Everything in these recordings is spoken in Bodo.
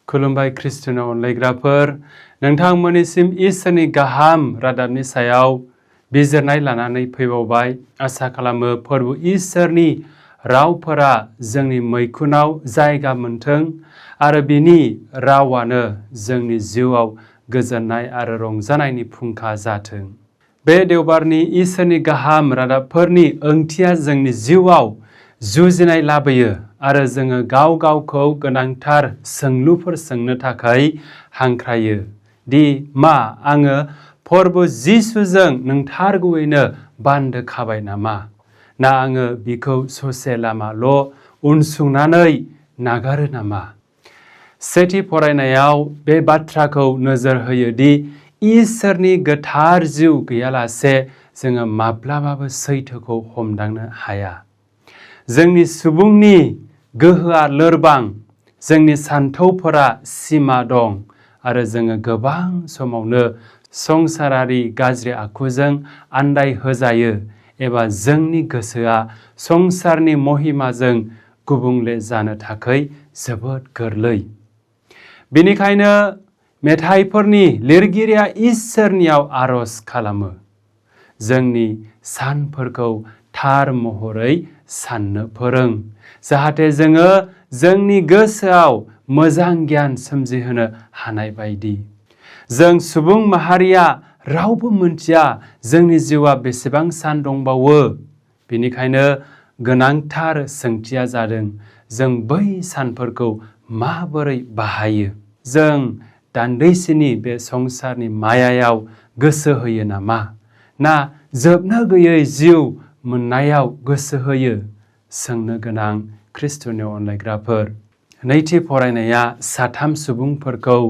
खुलुमबाय ख्रिस्ट'नाव अनलायग्राफोर नोंथांमोननिसिम इसोरनि गाहाम रादाबनि सायाव बिजिरनाय लानानै फैबावबाय। आसा खालामो फोरबो इसोरनि रावफोरा जोंनि मैखुनाव जायगा मोनथों आरो बिनि रावानो जोंनि जिउआव गोजोननाय आरो रंजानायनि फुंखा जाथों। बे देवबारनि इसोरनि गाहाम रादाबफोरनि ओंथिया जोंनि जिउआव जुजिनाय लाबोयो आरो जोङो गाव गावखौ गोनांथार सोंलुफोर सोंनो थाखाय हांख्रायो दि मा आङो फोरबो जिसुजों नंथारगौयैनो बान्दो खाबाय नामा, ना आङो बिखौ ससे लामाल' उनसंनानै नागारो नामा? सेथि फरायनायाव बे बाथ्राखौ नोजोर होयो दि इसोरनि गोथार जिउ गैयालासे जोङो माब्लाबाबो सैथोखौ हमदांनो हाया। जोंनि सुबुंनि गोहोआ लोरबां, जोंनि सान्थौफोरा सिमा दं आरो जोङो गोबां समावनो संसारारि गाज्रि आखुजों आन्दाय होजायो एबा जोंनि गोसोआ संसारनि महिमाजों गुबुंले जानो थाखाय जोबोद गोरलै। बेनिखायनो मेथाइफोरनि लिरगिरिया इसोरनियाव आरज खालामो, जोंनि सानफोरखौ थार महरै साननो फोरों, जाहाथे जोङो जोंनि गोसोआव मोजां गियान सोमजिहोनो हानाय बायदि। जों सुबुं माहारिया रावबो मिन्थिया जोंनि जिउआ बेसेबां सान दंबावो। बेनिखायनो गोनांथार सोंथिया जादों जों बै सानफोरखौ माबोरै बाहायो। जों दान्दिसेनि बे संसारनि मायायाव गोसो होयो नामा, ना जोबनो गैयै जिउ मोननायाव गोसो होयो? सोंनो गोनां ख्रिस्ट'नि अनलायग्राफोर, नैथि फरायनाया साथाम सुबुंफोरखौ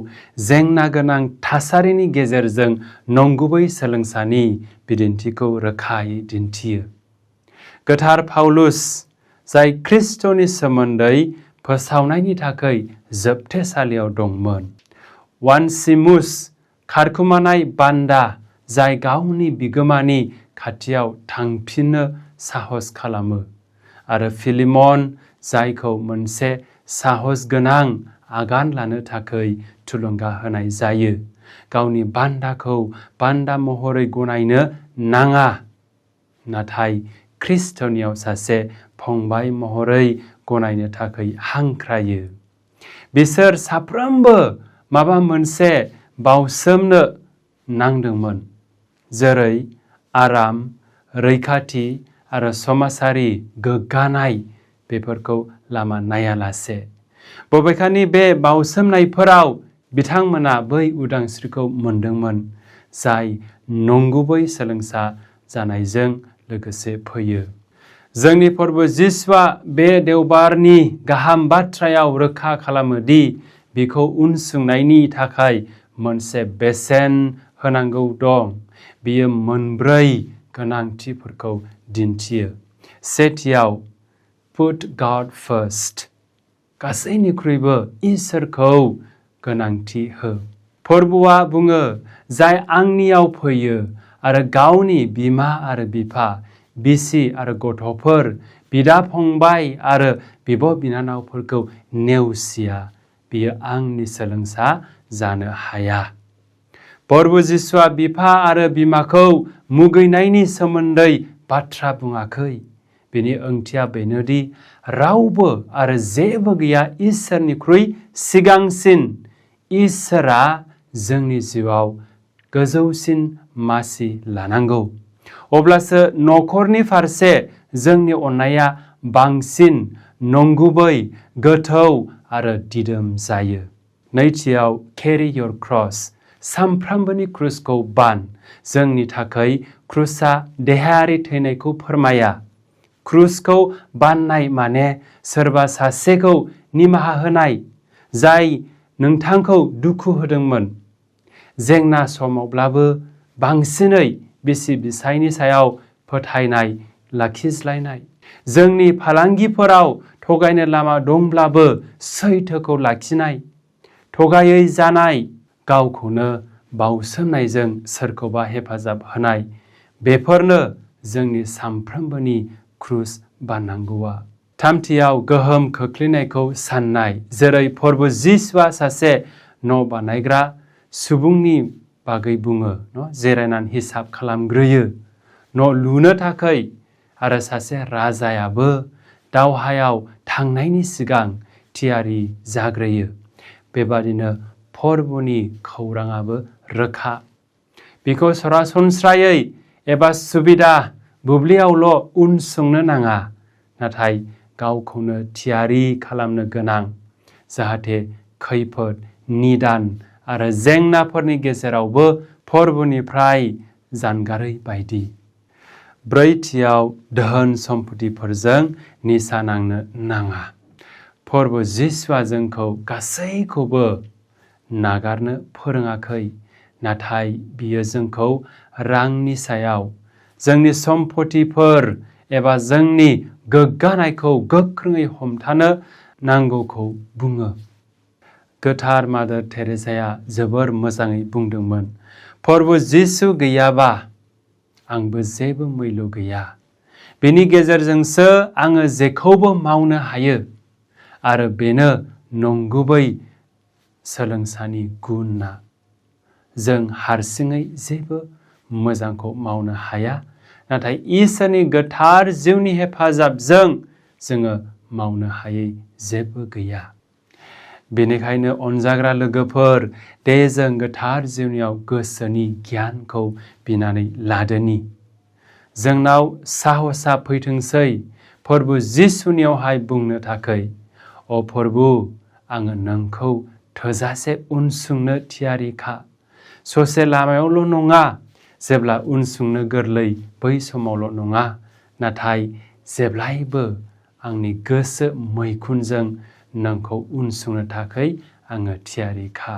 जेंना गोनां थासारिनि गेजेरजों नंगुबै सोलोंसानि बिदिन्थिखौ रोखायै दिन्थियो। गोथार पाउलुस, जाय ख्रिस्ट'नि सोमोन्दै फोसावनायनि थाखाय जोबथेसालियाव दंमोन। वानसिमुस, खारखुमानाय बान्दा, जाय गावनि बिगोमानि खाथियाव थांफिननो साहस खालामो। आरो फिलिमन, जायखौ मोनसे साहसगोनां आगान लानो थाखाय थुलुंगा होनाय जायो, गावनि बान्दाखौ बान्दा महरै गनायनो नाङा, नाथाय ख्रिस्ट'नियाव सासे फंबाय महरै गनायनो थाखाय हांख्रायो। बिसोर साफ्रोमबो माबा मोनसे बावसोमनो नांदोंमोन, जेरै आराम, रैखाथि आरो समाजारि गोग्गानाय, बेफोरखौ लामा नायालासे। बबेखानि बे बावसोमनायफोराव बिथांमोना बै उदांस्रिखौ मोनदोंमोन जाय नंगुबै सोलोंसा जानायजों लोगोसे फैयो। जोंनि फोरबो जिसुआ बे देवबारनि गाहाम बाथ्रायाव रोखा खालामो दि बिखौ उनसंनायनि थाखाय मोनसे बेसेन होनांगौ दं। बियो मोनब्रै गोनांथिफोरखौ दिन्थियो। सेथियाव, पुट गड फार्स्ट, गासैनिख्रुइबो इसोरखौ गोनांथि हो। फोरबोआ बुङो, जाय आंनियाव फैयो आरो गावनि बिमा आरो बिफा, बिसि आरो गथ'फोर, बिदा फंबाय आरो बिब' बिनानावफोरखौ नेवसिया, बियो आंनि सोलोंसा जानो हाया। फोरबो जिसुआ बिफा आरो बिमाखौ मुगैनायनि सोमोन्दै बाथ्रा बुङाखै। बेनि ओंथिया बेनोदि रावबो आरो जेबो गैया इसोरनिख्रुइ सिगांसिन। इसोरा जोंनि जिउआव गोजौसिन मासि लानांगौ। अब्लासो न'खरनि फारसे जोंनि अननाया बांसिन नंगुबै, गोथौ आरो दिदोम जायो। नैथियाव, केरि योर क्रस, सानफ्रोमबोनि क्रुसखौ बान। जोंनि थाखाय क्रुसआ देहायारि थैनायखौ फोरमाया। क्रुसखौ बाननाय माने सोरबा सासेखौ निमाहा होनाय, जाय नोंथांखौ दुखु होदोंमोन। जेंना समावब्लाबो बांसिनै बिसि फिसायनि सायाव फोथायनाय लाखिज्लायनाय। जोंनि फालांगिफोराव थगायनो लामा दंब्लाबो सैथोखौ लाखिनाय। थगायै जानाय, गावखौनो बावसोमनायजों सोरखौबा हेफाजाब होनाय, बेफोरनो जोंनि सानफ्रोमबोनि क्रुस बाननांगौआ। थामथियाव गोहोम खोख्लैनायखौ साननाय, जेरै प्रभु जिसुआ सासे न' बानायग्रा सुबुंनि बागै बुङो, जिरायनानै हिसाब खालामग्रोयो न' लुनो थाखाय, आरो सासे राजायाबो दावहायाव थांनायनि सिगां थियारि जाग्रोयो। बेबादिनो प्रभुनि खौराङाबो रोखा। बिखौ सरासनस्रायै एबा सुबिदा बुब्लियावल' उनसंनो नाङा, नाथाय गावखौनो थियारि खालामनो गोनां, जाहाथे खैफोद, निदान आरो जेंनाफोरनि गेजेरावबो प्रभुनिफ्राय जानगारै बायदि। ब्रैथियाव धोन सम्पथिफोरजों निसा नांनो नाङा। प्रभु जिसुआ जोंखौ गासैखौबो नागारनो फोरोङाखै, नाथाय बियो जोंखौ रांनि सायाव, जोंनि सम्पथिफोर एबा जोंनि गोग्गानायखौ गोख्रोङै हमथानो नांगौखौ बुङो। गोथार मादार टेरेसाया जोबोर मोजाङै बुंदोंमोन, प्रभु जिसु गैयाबा आंबो जेबो मैल्य गैया। बेनि गेजेरजोंसो आङो जेखौबो मावनो हायो, आरो बेनो नंगुबै सोलोंसानि गुनआ। जों हारसिङै जेबो मोजांखौ मावनो हाया, नाथाय इसोरनि गोथार जिउनि हेफाजाबजों जोङो मावनो हायै जेबो गैया। बेनिखायनो अनजाग्रा लोगोफोर, दे जों गोथार जिउनियाव गोसोनि गियानखौ बिनानै लादोनि। जोंनाव साहसा फैथोंसै प्रभु जिसुनियावहाय बुंनो थाखै, अ प्रभु, आङो नोंखौ थोजासे उनसंनो थियारिखा। ससे लामायावल' नङा, जेब्ला उनसंनो गोरलै बै समावल' नङा, नाथाय जेब्लायबो आंनि गोसो मैखुनजों नोंखौ उनसंनो थाखै आङो थियारिखा।